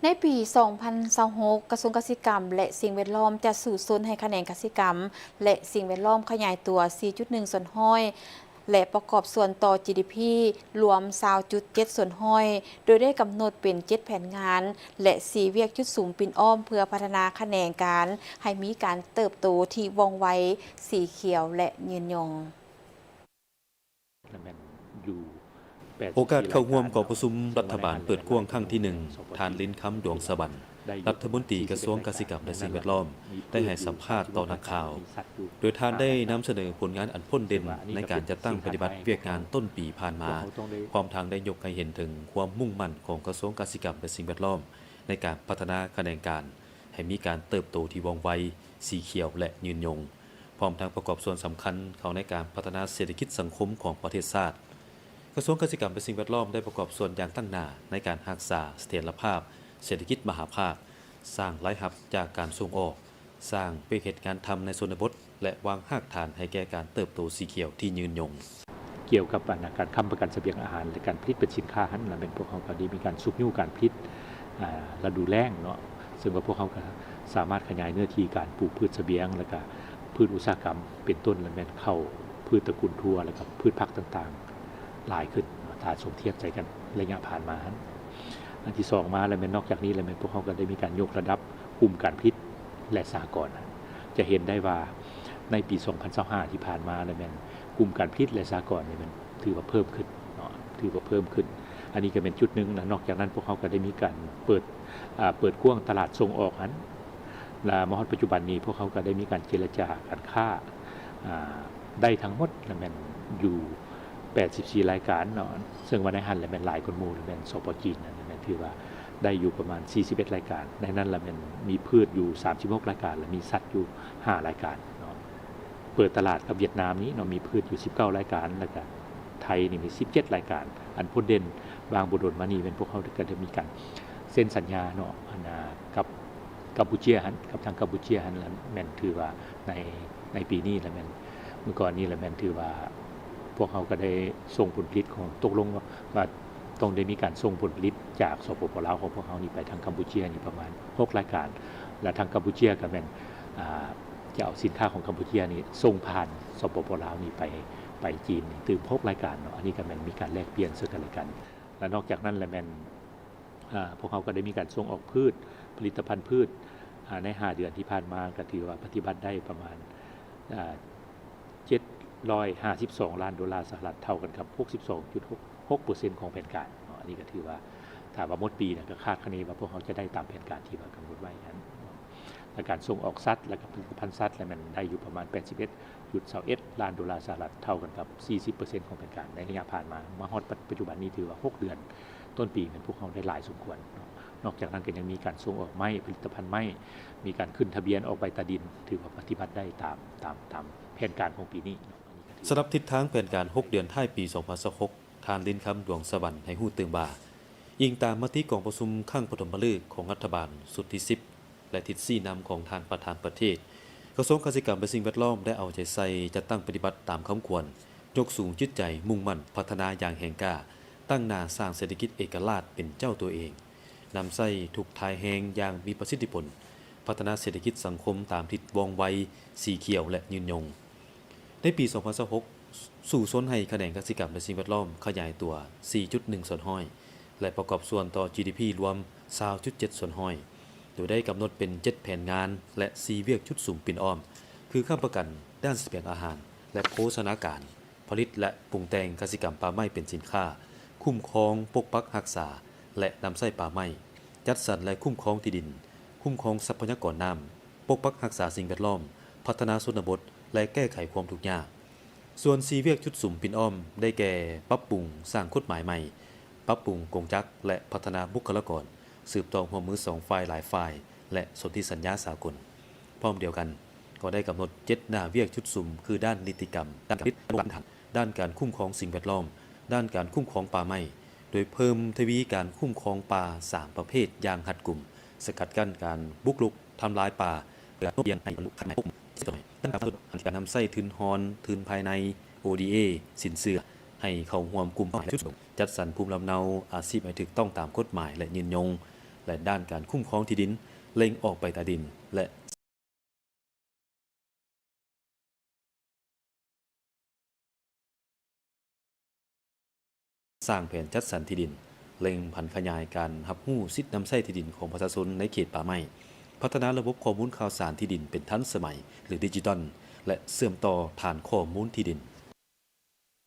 ໃນປີສອງພັນຊາວຫົກ ກະຊວງກະສິກຳ ແລະ ສິ່ງແວດລ້ອມ ຈະສູ້ຊົນໃຫ້ຂະແໜງກະສິກຳ ແລະ ສິ່ງແວດລ້ອມຂະຫຍາຍຕົວ ສີ່ຈຸດໜຶ່ງສ່ວນຮ້ອຍ ແລະ ປະກອບສ່ວນຕໍ່ ຈີດີພີ ລວມ ຊາວຈຸດເຈັດສ່ວນຮ້ອຍ ໂດຍໄດ້ກຳນົດເປັນ ເຈັດແຜນງານ ແລະ ສີ່ວຽກຈຸດສຸມປິ່ນອ້ອມ ເພື່ອພັດທະນາຂະແໜງການໃຫ້ມີການເຕີບໂຕທີ່ວ່ອງໄວ, ສີຂຽວ ແລະ ຍືນຍົງ. ໂອກາດເຂົ້າຮ່ວມກອງປະຊຸມລັດຖະບານເປີດກວ້າງຄັ້ງທີໜຶ່ງ, ທ່ານ ລິນຄຳ ດວງສະຫວັນ ລັດຖະມົນຕີກະຊວງກະສິກຳ ແລະ ສິ່ງແວດລ້ອມ ໄດ້ໃຫ້ສຳພາດຕໍ່ນັກຂ່າວ, ໂດຍທ່ານໄດ້ນຳສະເໜີຜົນງານອັນໂພດເດັ່ນໃນການຈັດຕັ້ງປະຕິບັດວຽກງານຕົ້ນປີຜ່ານມາ, ພ້ອມທັງໄດ້ຍົກໃຫ້ເຫັນເຖິງຄວາມມຸ່ງໝັ້ນຂອງກະຊວງກະສິກຳ ແລະ ສິ່ງແວດລ້ອມ ໃນການພັດທະນາຂະແໜງການໃຫ້ມີການເຕີບໂຕທີ່ວ່ອງໄວ, ສີຂຽວ ແລະ ຍືນຍົງ. ພ້ອມທັງປະກອບສ່ວນສຳຄັນເຂົ້າໃນການພັດທະນາເສດຖະກິດສັງຄົມຂອງປະເທດຊາດ. ກະຊວງກະສິກຳ ແລະ ສິ່ງແວດລ້ອມ ໄດ້ປະກອບສ່ວນຢ່າງຕັ້ງໜ້າໃນການຮັກສາສະຖຽນລະພາບເສດຖະກິດມະຫາພາກ, ສ້າງລາຍຮັບຈາກການສົ່ງອອກ, ສ້າງວຽກເຮັດງານທຳໃນຊົນນະບົດ ແລະ ວາງຮາກຖານໃຫ້ແກ່ການເຕີບໂຕສີຂຽວທີ່ຍືນຍົງ. ກ່ຽວກັບອັນນາ ການຄ້ຳປະກັນສະບຽງອາຫານ ແລະ ການຜະລິດເປັນສິນຄ້າຫັ້ນລະແມ່ນ ພວກເຮົາກໍໄດ້ມີການຊຸກຍູ້ການຜະລິດ ອ່າ ລະດູແລ້ງເນາະ, ເຊິ່ງວ່າພວກເຮົາກໍສາມາດຂະຫຍາຍເນື້ອທີ່ການປູກພືດສະບຽງ ແລະ ກະພືດອຸດສາຫະກຳ ເປັນຕົ້ນລະແມ່ນເຂົ້າ, ພືດຕະກຸນຖົ່ວ ແລະ ກະພືດຜັກຕ່າງໆຫຼາຍຂຶ້ນເນາະ ຖ້າສົມທຽບໃສ່ກັນໄລຍະຜ່ານມາຫັ້ນ. ອັນທີສອງມາລະແມ່ນ ນອກຈາກນີ້ລະແມ່ນ ພວກເຮົາກໍໄດ້ມີການຍົກລະດັບກຸ່ມການຜະລິດ ແລະ ສະຫະກອນ. ຈະເຫັນໄດ້ວ່າໃນປີສອງພັນຊາວຫ້າທີ່ຜ່ານມາລະແມ່ນ ກຸ່ມການຜະລິດ ແລະ ສະຫະກອນນີ້ແມ່ນຖືວ່າເພີ່ມຂຶ້ນເນາະ, ຖືວ່າເພີ່ມຂຶ້ນ. ອັນນີ້ກໍແມ່ນຈຸດໜຶ່ງນະ. ນອກຈາກນັ້ນ ພວກເຮົາກໍໄດ້ມີການເປີດ, ອ່າ, ເປີດກວ້າງຕະຫຼາດສົ່ງອອກຫັ້ນ ລະມາຮອດປັດຈຸບັນນີ້ ພວກເຮົາກໍໄດ້ມີການເຈລະຈາການຄ້າ, ອ່າ, ໄດ້ທັງໝົດລະແມ່ນຢູ່ ແປດສິບສີ່ລາຍການເນາະ, ເຊິ່ງວ່າໃນຫັ້ນລະແມ່ນຫຼາຍກວ່າໝູ່ລະແມ່ນ ສປ ຈີນ ນັ້ນລະແມ່ນຖືວ່າໄດ້ຢູ່ປະມານສີ່ສິບເອັດລາຍການ, ໃນນັ້ນລະແມ່ນມີພືດຢູ່ສາມສິບຫົກລາຍການ ແລະ ມີສັດຢູ່ຫ້າລາຍການເນາະ. ເປີດຕະຫຼາດກັບຫວຽດນາມນີ້ເນາະ ມີພືດຢູ່ສິບເກົ້າລາຍການ ແລະ ກະໄທນີ້ມີສິບເຈັດລາຍການ. ອັນໂພດເດັ່ນວ່າງບໍ່ດົນມານີ້ແມ່ນພວກເຮົາກໍໄດ້ມີການເຊັນສັນຍາເນາະ ອັນ ກັບ ກຳປູເຈຍຫັ້ນ ກັບທາງກຳປູເຈຍຫັ້ນລະແມ່ນຖືວ່າໃນ, ໃນປີນີ້ລະແມ່ນ ມື້ກ່ອນນີ້ລະແມ່ນຖືວ່າພວກເຮົາກໍໄດ້ສົ່ງຜົນຜະລິດຂອງ, ຕົກລົງວ່າ, ວ່າຕ້ອງໄດ້ມີການສົ່ງຜົນຜະລິດຈາກ ສປປ ລາວ ຂອງພວກເຮົານີ້ໄປທາງກຳປູເຈຍນີ້ປະມານຫົກລາຍການ ແລະ ທາງກຳປູເຈຍກໍແມ່ນ, ອ່າ, ຈະເອົາສິນຄ້າຂອງກຳປູເຈຍນີ້ສົ່ງຜ່ານ ສປປ ລາວນີ້ໄປ, ໄປຈີນນີ້ຕື່ມຫົກລາຍການເນາະ. ອັນນີ້ກໍແມ່ນມີການແລກປ່ຽນເຊິ່ງກັນແລະກັນ ແລະ ນອກຈາກນັ້ນລະແມ່ນ ອາ ພວກເຮົາກໍໄດ້ມີການສົ່ງອອກພືດ, ຜະລິດຕະພັນພືດ, ອາ ໃນຫ້າເດືອນທີ່ຜ່ານມາກໍຖືວ່າປະຕິບັດໄດ້ປະມານ, ອາ ເຈັດຮ້ອຍຫ້າສິບສອງລ້ານໂດລາສະຫະລັດ, ເທົ່າກັນກັບຫົກສິບສອງຈຸດຫົກຫົກເປີເຊັນຂອງແຜນການເນາະ. ອັນນີ້ກໍຖືວ່າ ຖ້າວ່າໝົດປີນະ ກໍຄາດຄະເນວ່າພວກເຮົາຈະໄດ້ຕາມແຜນການທີ່ວ່າກຳນົດໄວ້ຫັ້ນເນາະ. ແລະ ການສົ່ງອອກສັດ ແລະ ກໍຜະລິດຕະພັນສັດ ລະແມ່ນໄດ້ຢູ່ປະມານແປດສິບເອັດຈຸດຊາວເອັດລ້ານໂດລາສະຫະລັດ, ເທົ່າກັນກັບສີ່ສິບເປີເຊັນຂອງແຜນການໃນໄລຍະຜ່ານມາ. ມາຮອດປັດ, ປັດຈຸບັນນີ້ຖືວ່າຫົກເດືອນ ຕົ້ນປີແມ່ນພວກເຮົາໄດ້ຫຼາຍສົມຄວນເນາະ. ນອກຈາກນັ້ນກໍຍັງມີການສົ່ງອອກໄມ້, ຜະລິດຕະພັນໄມ້, ມີການຂຶ້ນທະບຽນອອກໃບຕາດິນ, ຖືວ່າປະຕິບັດໄດ້ຕາມ, ຕາມ, ຕາມແຜນການຂອງປີນີ້ເນາະ. ສຳລັບທິດທາງແຜນການຫົກເດືອນທ້າຍປີສອງພັນຊາວຫົກ ທ່ານ ລິນຄຳ ດວງສະຫວັນ ໃຫ້ຮູ້ຕື່ມວ່າ, ອີງຕາມມະຕິກອງປະຊຸມຄັ້ງປະຖົມມະລຶກຂອງລັດຖະບານຊຸດທີສິບ ແລະ ທິດຊີ້ນຳຂອງທ່ານປະທານປະເທດ, ກະຊວງກະສິກຳ ແລະ ສິ່ງແວດລ້ອມ ໄດ້ເອົາໃຈໃສ່ຈັດຕັ້ງປະຕິບັດຕາມຄຳຂວັນ, ຍົກສູງຈິດໃຈມຸ່ງໝັ້ນພັດທະນາຢ່າງແຮງກ້າ, ຕັ້ງໜ້າສ້າງເສດຖະກິດເອກະລາດເປັນເຈົ້າຕົວເອງ, ນຳໃຊ້ທຸກທ່າແຮງຢ່າງມີປະສິດທິຜົນ, ພັດທະນາເສດຖະກິດສັງຄົມຕາມທິດວ່ອງໄວ, ສີຂຽວ ແລະ ຍືນຍົງ. ໃນປີສອງພັນຊາວຫົກ ສູ້ຊົນໃຫ້ຂະແໜງກະສິກຳ ແລະ ສິ່ງແວດລ້ອມຂະຫຍາຍຕົວ ສີ່ຈຸດໜຶ່ງສ່ວນຮ້ອຍ ແລະ ປະກອບສ່ວນຕໍ່ ຈີດີພີ ລວມ ຊາວຈຸດເຈັດສ່ວນຮ້ອຍ ໂດຍໄດ້ກຳນົດເປັນ ເຈັດແຜນງານ ແລະ ສີ່ວຽກຈຸດສຸມປິ່ນອ້ອມ ຄື ຄ້ຳປະກັນດ້ານສະບຽງອາຫານ ແລະ ໂພຊະນາການ, ຜະລິດ ແລະ ປຸງແຕ່ງກະສິກຳປ່າໄມ້ເປັນສິນຄ້າ, ຄຸ້ມຄອງ, ປົກປັກຮັກສາ ແລະ ນຳໃຊ້ປ່າໄມ້, ຈັດສັນ ແລະ ຄຸ້ມຄອງທີ່ດິນ, ຄຸ້ມຄອງຊັບພະຍາກອນນ້ຳ, ປົກປັກຮັກສາສິ່ງແວດລ້ອມ, ພັດທະນາຊົນນະບົດ ແລະ ແກ້ໄຂຄວາມທຸກຍາກ. ສ່ວນສີ່ວຽກຈຸດສຸມປິ່ນອ້ອມ ໄດ້ແກ່ ປັບປຸງສ້າງກົດໝາຍໃໝ່, ປັບປຸງກົງຈັກ ແລະ ພັດທະນາບຸກຄະລາກອນ, ສືບຕໍ່ຮ່ວມມືສອງຝ່າຍຫຼາຍຝ່າຍ ແລະ ສົນທິສັນຍາສາກົນ. ພ້ອມດຽວກັນ, ກໍໄດ້ກຳນົດເຈັດໜ້າວຽກຈຸດສຸມ ຄື ດ້ານນິຕິກຳ, ດ້ານການຜະລິດ, ດ້ານການຄຸ້ມຄອງສິ່ງແວດລ້ອມ, ດ້ານການຄຸ້ມຄອງປ່າໄມ້, ໂດຍເພີ່ມທະວີການຄຸ້ມຄອງປ່າສາມປະເພດຢ່າງຮັດກຸມ, ສະກັດກັ້ນການບຸກລຸກ ທຳລາຍປ່າ ເພື່ອໂນ້ມທ່ຽງໃຫ້ບັນລຸຄາດໝາຍຫົກ ດ້ານການນຳໃຊ້ທຶນຮອນ, ທຶນພາຍໃນ, ໂອດີເອ, ສິນເຊື່ອ ໃຫ້ເຂົ້າຮ່ວມກຸ່ມເປົ້າໝາຍຈຸດ ຈັດສັນພູມລຳເນົາອາຊີບໃຫ້ຖືກຕ້ອງຕາມກົດໝາຍ ແລະ ຍືນຍົງ ແລະ ດ້ານການຄຸ້ມຄອງທີ່ດິນ, ເລັ່ງອອກໃບຕາດິນ ແລະ ສ້າງແຜນຈັດສັນທີ່ດິນ, ເລັ່ງຜັນຂະຫຍາຍການຮັບຮູ້ສິດນຳໃຊ້ທີ່ດິນຂອງປະຊາຊົນໃນເຂດປ່າໄມ້, ພັດທະນາລະບົບຂໍ້ມູນຂ່າວສານທີ່ດິນເປັນທັນສະໄໝ ຫຼື ດິຈິຕອນ ແລະ ເຊື່ອມຕໍ່ຖານຂໍ້ມູນທີ່ດິນ.